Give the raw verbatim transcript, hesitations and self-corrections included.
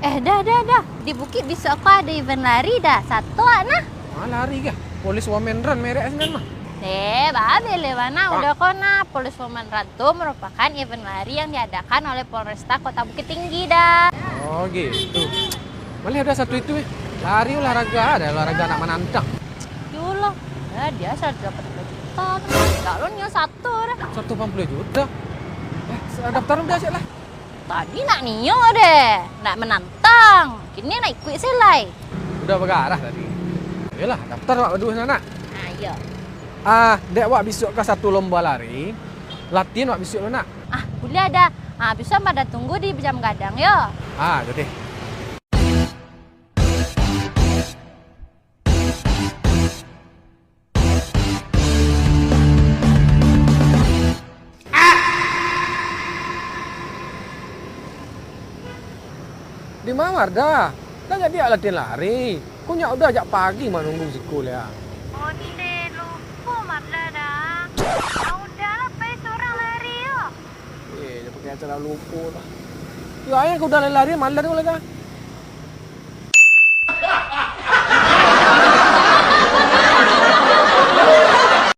Eh, dah, dah, dah. Di Bukik bisuak ko ado event lari dah. Sato wak nah. Ah, lari kah? Police Women Run merek sinan mah. Deh, babeh leh bana, udah ko nah. Police Women Run tu merupakan event lari yang diadakan oleh Polresta Kota Bukittinggi dah. Oh, gitu. Maleh ado satu itu, eh. Lari olahraga, ado olahraga nak manantang. Yolah, ya, dia saratus delapan puluah juta tu. Enggak lo nyo satu dah. Saratus delapan puluah juta? Eh, daftar udah siap lah. Tadi nak nio deh, nak manantang. Kini nak ikuik se lai. Udah bagarah tadi. Yolah, daftar awak baduo sanak. Ah, iyo. Ah, dek awak bisuak ka satu lomba lari, latihan awak bisuak lo nak. Ah, buliah dah. Ah, bisuak mah dah tunggu di jam gadang yo. Ah, jadi. Di ma Marda? Ndak jadi latihan lari. Ko nyo Uda jak pagi manunggu siko, Lia. Ondeh, lupo Marda dah. Uda lah pai surang lari yo. Eh, jan pakai acara lupo lah. Yo, ayo ko Uda lari, malas ko lah dah.